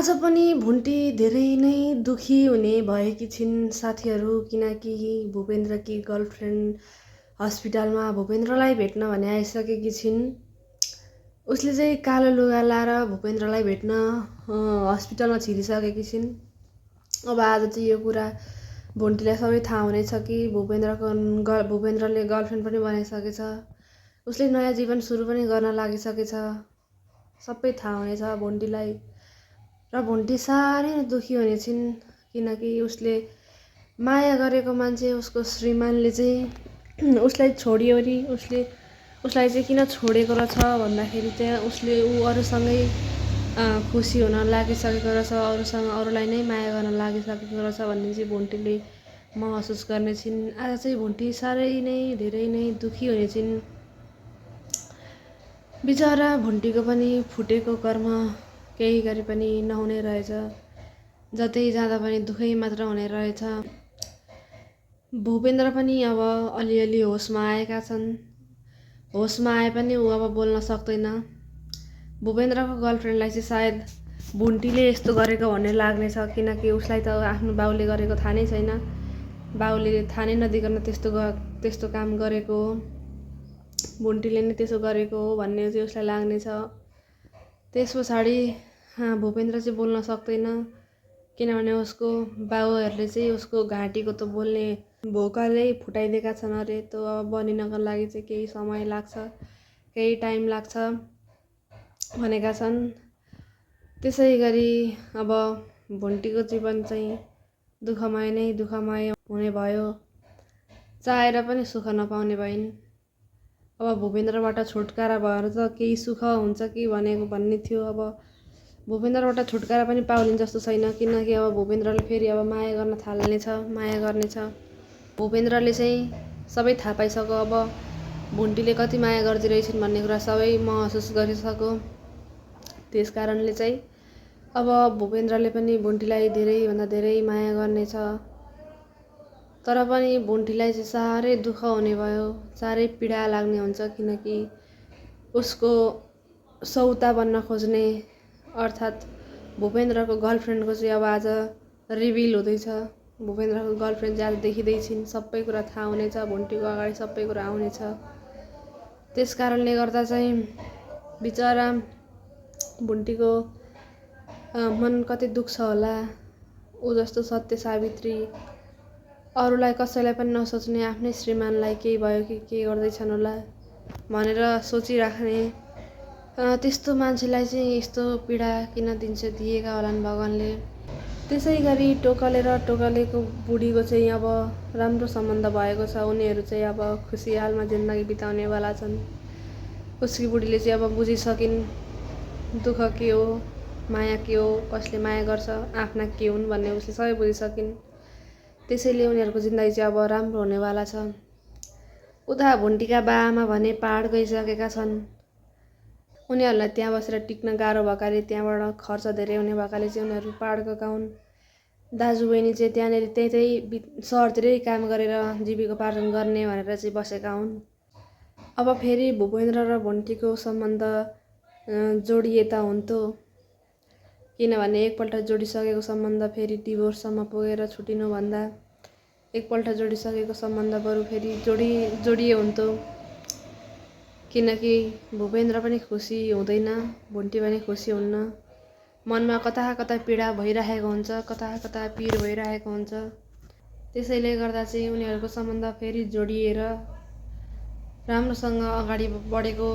आज पनि भुन्टी धेरै नै दुखी हुने भएकी छिन् साथीहरू, किनकि भूपेन्द्रकी गर्लफ्रेन्ड हस्पिटलमा भूपेन्द्रलाई भेट्न भने आइसकेकी छिन्। उसले चाहिँ कालो लुगा लाएर भूपेन्द्रलाई भेट्न हस्पिटलमा छिरिसकेकी छिन्। अब आज चाहिँ यो कुरा भुन्टीलाई सबै थाहा हुनेछ कि भूपेन्द्रले गर्लफ्रेन्ड पनि बनाइसकेछ, उसले नयाँ जीवन सुरु पनि गर्न लागिसकेछ। सबै थाहा हुनेछ भुन्टीलाई र भुन्टी साह्रै दुखी हुनेछिन्, किनकि उसले माया गरेको मान्छे उसको श्रीमानले चाहिँ उसलाई छोडिवरी उसलाई चाहिँ किन छोडेको रहेछ भन्दाखेरि चाहिँ उसले अरूसँगै खुसी हुन लागिसकेको रहेछ, अरूलाई नै माया गर्न लागिसकेको रहेछ भन्ने चाहिँ भुन्टीले महसुस गर्नेछिन्। आज चाहिँ भुन्टी साह्रै नै धेरै नै दुखी हुनेछिन्। बिचरा भुन्टीको पनि फुटेको कर्म केही गरी पनि नहुने रहेछ, जतै जाँदा पनि दुःखै मात्र हुने रहेछ। भूपेन्द्र पनि अब अलिअलि होसमा आएका छन्। होसमा आए पनि ऊ अब बोल्न सक्दैन। भूपेन्द्रको गर्लफ्रेन्डलाई चाहिँ सायद भुन्टीले यस्तो गरेको भन्ने लाग्नेछ, किनकि उसलाई त आफ्नो बाउले गरेको थाहा नै छैन। बाउले थाहा नै नदिकन त्यस्तो काम गरेको हो, भुन्टीले नै त्यसो गरेको हो भन्ने चाहिँ उसलाई लाग्नेछ। त्यस पछाडि भूपेन्द्र चाहिँ बोल्न सक्दैन, किनभने उसको बाउहरूले चाहिँ उसको घाँटीको त बोल्ने भोकलै फुटाइदिएका छन् अरे। त्यो अब बनिनको लागि चाहिँ केही समय लाग्छ, केही टाइम लाग्छ भनेका छन्। त्यसै गरी अब भुन्टीको जीवन चाहिँ दुःखमय नै दुःखमय हुने भयो, चाहेर पनि सुख नपाउने भइन्। अब भूपेन्द्रबाट छुटकारा भएर त केही सुख हुन्छ कि भन्ने थियो। अब भूपेन्द्रबाट छुटकारा पनि पाउलिन् जस्तो छैन, किनकि अब भूपेन्द्रले फेरि अब माया गर्न थाल्नेछ, माया गर्नेछ। भूपेन्द्रले चाहिँ सबै थाहा पाइसक्यो, अब भुन्टीले कति माया गरिदिरहेछन् भन्ने कुरा सबै महसुस गरिसक्यो। त्यस कारणले चाहिँ अब भूपेन्द्रले पनि भुन्टीलाई धेरैभन्दा धेरै माया गर्नेछ। तर पनि भुन्टीलाई चाहिँ साह्रै दुःख हुने भयो, साह्रै पीडा लाग्ने हुन्छ, किनकि उसको सौता बन्न खोज्ने अर्थात् भूपेन्द्रको गर्लफ्रेन्डको चाहिँ अब आज रिभिल हुँदैछ। भूपेन्द्रको गर्लफ्रेन्ड चाहिँ आज देखिँदैछिन्, सबै कुरा थाहा हुनेछ, भुन्टीको अगाडि सबै कुरा आउनेछ। त्यस कारणले गर्दा चाहिँ बिचरा भुन्टीको मन कति दुख्छ होला। ऊ जस्तो सत्य सावित्री, अरूलाई कसैलाई पनि नसोच्ने, आफ्नै श्रीमानलाई केही भयो कि के गर्दैछन् होला भनेर सोचिराख्ने त्यस्तो मान्छेलाई चाहिँ यस्तो पीडा किन दिएका होलान् भगवानले। त्यसै गरी टोकलेको बुढीको चाहिँ अब राम्रो सम्बन्ध भएको छ। उनीहरू चाहिँ अब खुसियालमा जिन्दगी बिताउनेवाला छन्। उसकी बुढीले चाहिँ अब बुझिसकिन् दुःख के हो, माया के हो, कसले माया गर्छ, आफ्ना के हुन् भन्ने उसले सबै बुझिसकिन्। त्यसैले उनीहरूको जिन्दगी चाहिँ अब राम्रो हुनेवाला छ। उता भुन्टीका बाआमा भने पहाड गइसकेका छन्। उनीहरूलाई त्यहाँ बसेर टिक्न गाह्रो भएकाले, त्यहाँबाट खर्च धेरै हुने भएकाले चाहिँ उनीहरू पहाड गएका हुन्। दाजुबहिनी चाहिँ त्यहाँनिर त्यही सहरतिरै काम गरेर जीविकोपार्जन गर्ने भनेर चाहिँ बसेका हुन्। अब फेरि भूपेन्द्र र भुन्टीको सम्बन्ध जोडिए त हुन्थ्यो, किनभने एकपल्ट जोडिसकेको सम्बन्ध फेरि डिभोर्ससम्म पुगेर छुटिनुभन्दा एकपल्ट जोडिसकेको सम्बन्ध बरु फेरि जोडिए हुन्थ्यो। किनकि भूपेन्द्र पनि खुसी हुँदैन, भुन्टी पनि खुसी हुन्न। मनमा कता कता पीडा भइरहेको हुन्छ, कता कता पिर भइरहेको हुन्छ। त्यसैले गर्दा चाहिँ उनीहरूको सम्बन्ध फेरि जोडिएर राम्रोसँग अगाडि बढेको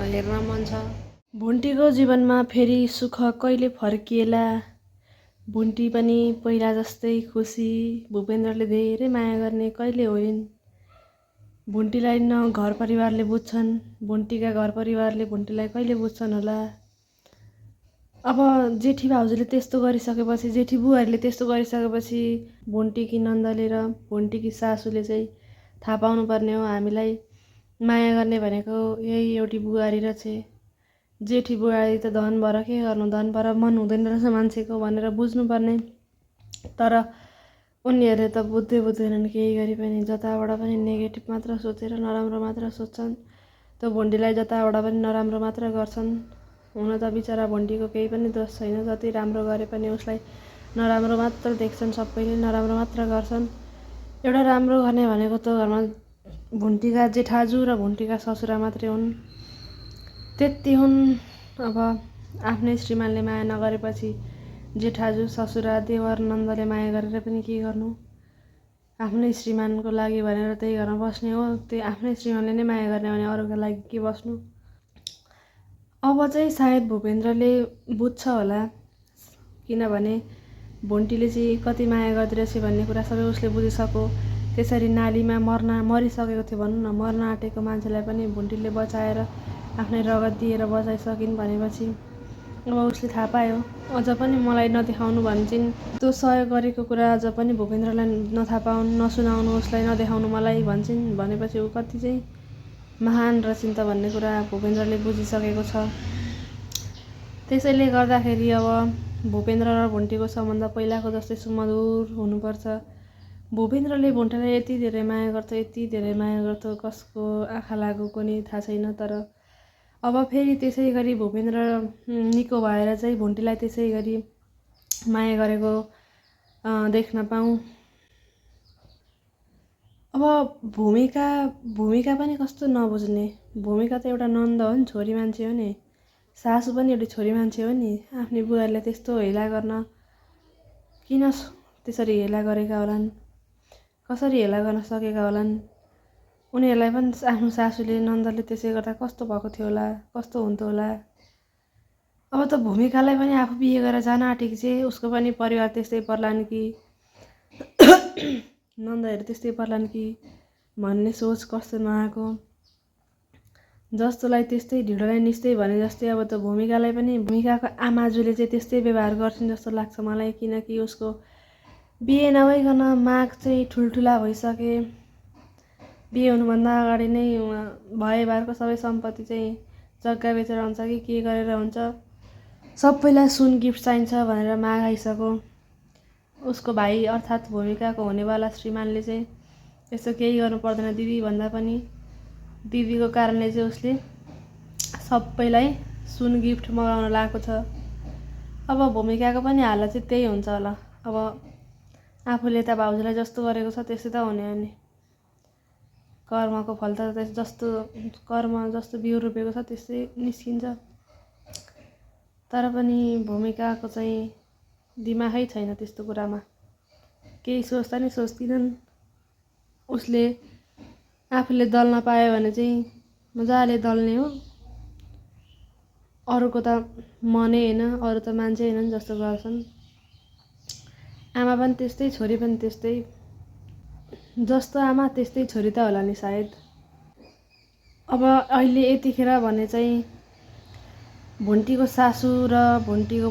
हेर्न मन छ। भुन्टीको जीवनमा फेरि सुख कहिले फर्किएला। भुन्टी पनि पहिला जस्तै खुसी, भूपेन्द्रले धेरै माया गर्ने कहिले होइन्। भुन्टीलाई न घर परिवारले बुझ्छन्, भुन्टीका घर परिवारले भुन्टीलाई कहिले बुझ्छन् होला। अब जेठी भाउजूले त्यस्तो गरिसकेपछि, जेठी बुवाहरूले त्यस्तो गरिसकेपछि भुन्टीकी नन्दले र भुन्टीकी सासूले चाहिँ थाहा पाउनुपर्ने हो, हामीलाई माया गर्ने भनेको यही एउटी बुहारी रहेछ। जेठी बुहारी त धन भएर के गर्नु, धन भएर मन हुँदैन रहेछ मान्छेको भनेर बुझ्नुपर्ने। तर उनीहरूले त बुझ्दैनन् केही गरी पनि, जताबाट पनि नेगेटिभ मात्र सोचेर नराम्रो मात्र सोच्छन्। त्यो भुन्टीलाई जताबाट पनि नराम्रो मात्र गर्छन्। हुन त बिचरा भुन्टीको केही पनि दोष छैन। जति राम्रो गरे पनि उसलाई नराम्रो मात्र देख्छन्, सबैले नराम्रो मात्र गर्छन्। एउटा राम्रो गर्ने भनेको त घरमा भुन्टीका जेठाजु र भुन्टीका ससुरा मात्रै हुन्। त्यति हुन्। अब आफ्नै श्रीमानले माया नगरेपछि जेठाजु ससुरा देवर नन्दले माया गरेर पनि के गर्नु। आफ्नै श्रीमानको लागि भनेर त्यही घरमा बस्ने हो। त्यही आफ्नै श्रीमानले नै माया गर्ने भने अरूका लागि के बस्नु। अब चाहिँ सायद भूपेन्द्रले बुझ्छ होला, किनभने भुन्टीले चाहिँ कति माया गर्दोरहेछ भन्ने कुरा सबै उसले बुझिसक्यो। त्यसरी नालीमा मरिसकेको थियो भनौँ न, मर्न आँटेको मान्छेलाई पनि भुन्टीले बचाएर आफ्नै रगत दिएर बचाइसकिन् भनेपछि अब उसले थाहा पायो। अझ पनि मलाई नदेखाउनु भन्छन्। त्यो सहयोग गरेको कुरा अझ पनि भूपेन्द्रलाई नथाहा पाउनु, नसुनाउनु, उसलाई नदेखाउनु मलाई भन्छन् भनेपछि ऊ कति चाहिँ महान रहेछन् त भन्ने कुरा भूपेन्द्रले बुझिसकेको छ। त्यसैले गर्दाखेरि अब भूपेन्द्र र भुन्टीको सम्बन्ध पहिलाको जस्तै सुमधुर हुनुपर्छ। भूपेन्द्रले भुन्टीलाई यति धेरै माया गर्छ, यति धेरै माया गर्छ, कसको आँखा लागेको नि थाहा छैन। तर अब फेरि त्यसै गरी भूपेन्द्र निको भएर चाहिँ भुन्टीलाई त्यसै गरी माया गरेको देख्न पाऊँ। अब भूमिका पनि कस्तो नबुझ्ने। भूमिका त एउटा नन्द हो नि, छोरी मान्छे हो नि, सासु पनि एउटी छोरी मान्छे हो नि। आफ्नै बुहारीलाई त्यस्तो हेला गर्न किन त्यसरी हेला गरेका होलान्, कसरी हेला गर्न सकेका होलान्। उनीहरूलाई पनि आफ्नो सासूले नन्दले त्यसै गर्दा कस्तो भएको थियो होला, कस्तो हुन्थ्यो होला। अब त भूमिकालाई पनि आफू बिहे गरेर जान आँटेकी चाहिँ उसको पनि परिवार त्यस्तै पर्लान् कि नन्दहरू त्यस्तै पर्लान् कि भन्ने सोच कस्तो नआएको। जस्तोलाई त्यस्तै ढिँडोलाई निस्दै भने जस्तै अब त भूमिकालाई पनि भूमिकाको आमाजुले चाहिँ त्यस्तै व्यवहार गर्छन् जस्तो लाग्छ मलाई। किनकि उसको बिहे नभइकन माग चाहिँ ठुल्ठुला भइसके। बिहे हुनुभन्दा अगाडि नै भए भारको सबै सम्पत्ति चाहिँ जग्गा बेचेर हुन्छ कि के गरेर हुन्छ, सबैलाई सुन गिफ्ट चाहिन्छ भनेर माग आइसक्यो। उसको भाइ अर्थात् भूमिकाको हुनेवाला श्रीमानले चाहिँ यस्तो केही गर्नु पर्दैन दिदी भन्दा पनि दिदीको कारणले चाहिँ उसले सबैलाई सुन गिफ्ट मगाउन लागेको छ। अब भूमिकाको पनि हालत चाहिँ त्यही हुन्छ होला। अब आफूले त भाउजूलाई जस्तो गरेको छ त्यस्तै त हुने हो नि। कर्मको फल त जस्तो कर्म जस्तो बिउ रोपेको छ त्यस्तै निस्किन्छ। तर पनि भूमिकाको चाहिँ दिमागै छैन त्यस्तो कुरामा, केही सोच्दा नि सोच्दिनन्। उसले आफूले दल्न पायो भने चाहिँ मजाले दल्ने हो। अरूको त मनै होइन, अरू त मान्छे होइनन् जस्तो गर्छन्। आमा पनि त्यस्तै, छोरी पनि त्यस्तै। जस्तो आमा त्यस्तै छोरी त होला नि सायद। अब अहिले यतिखेर भने चाहिँ भुन्टीको सासू र भुन्टीको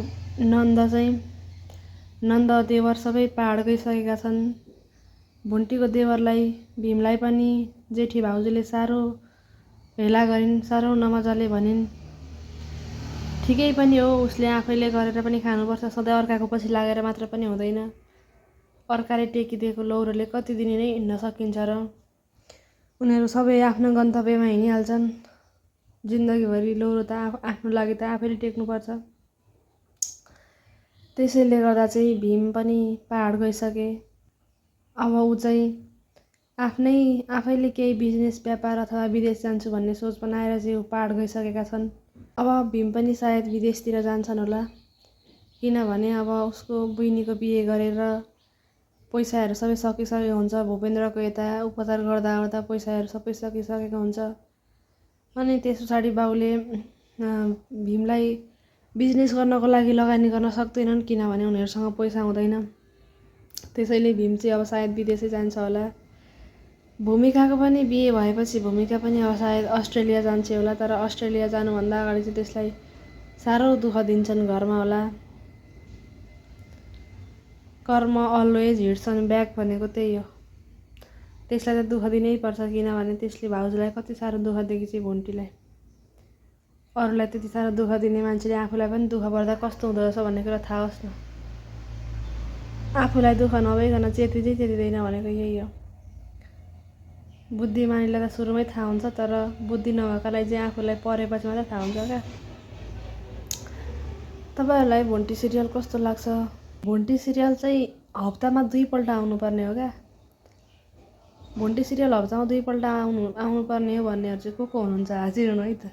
नन्द देवर सबै पहाड गइसकेका छन्। भुन्टीको देवरलाई भीमलाई पनि जेठी भाउजूले साह्रो हेला गरिन्, साह्रो नमजाले भनिन्। ठिकै पनि हो, उसले आफैले गरेर पनि खानुपर्छ। सधैँ अर्काको पछि लागेर मात्र पनि हुँदैन। अर्काले टेकिदिएको लौरोले कति दिन नै हिँड्न सकिन्छ र। उनीहरू सबै आफ्नो गन्तव्यमा हिँडिहाल्छन्। जिन्दगीभरि लौरो त आफ्नो लागि त आफैले टेक्नुपर्छ। त्यसैले गर्दा चाहिँ भीम पनि पहाड गइसके। अब ऊ चाहिँ आफैले केही बिजनेस व्यापार अथवा विदेश जान्छु भन्ने सोच बनाएर चाहिँ ऊ पहाड गइसकेका छन्। अब भीम पनि सायद विदेशतिर जान्छन् होला। किनभने अब उसको बहिनीको बिहे गरेर पैसाहरू सबै सकिसकेको हुन्छ। भूपेन्द्रको यता उपचार गर्दा गर्दा पैसाहरू सबै सकिसकेको हुन्छ। अनि त्यस पछाडि बाउले भीमलाई बिजनेस गर्नको लागि लगानी गर्न सक्दैनन्, किनभने उनीहरूसँग पैसा हुँदैन। त्यसैले भीम चाहिँ अब सायद विदेशै जान्छ होला। भूमिकाको पनि बिहे भएपछि भूमिका पनि अब सायद अस्ट्रेलिया जान्छ होला। तर अस्ट्रेलिया जानुभन्दा अगाडि चाहिँ त्यसलाई साह्रो दुःख दिन्छन् घरमा होला। कर्म अलवेज हिँड्छन् ब्याक भनेको त्यही हो। त्यसलाई त दुःख दिनै पर्छ, किनभने त्यसले भाउजूलाई कति साह्रो दुःख दिएकी चाहिँ भुन्टीलाई। अरूलाई त्यति साह्रो दुःख दिने मान्छेले आफूलाई पनि दुःख पर्दा कस्तो हुँदो रहेछ भन्ने कुरा थाहा होस् न। आफूलाई दुःख नभइकन चेतिँदै चेतिँदैन भनेको यही हो। बुद्धिमानीलाई त सुरुमै थाहा हुन्छ, तर बुद्धि नभएकालाई चाहिँ आफूलाई परेपछि मात्रै थाहा हुन्छ क्या। तपाईँहरूलाई भोन्टी सिरियल कस्तो लाग्छ? भोन्टी सिरियल चाहिँ हप्तामा 2 पल्ट आउनुपर्ने हो क्या? भोन्टी सिरियल हप्तामा 2 पल्ट आउनुपर्ने हो भन्नेहरू चाहिँ को हुनुहुन्छ हाजिर हुनु है त।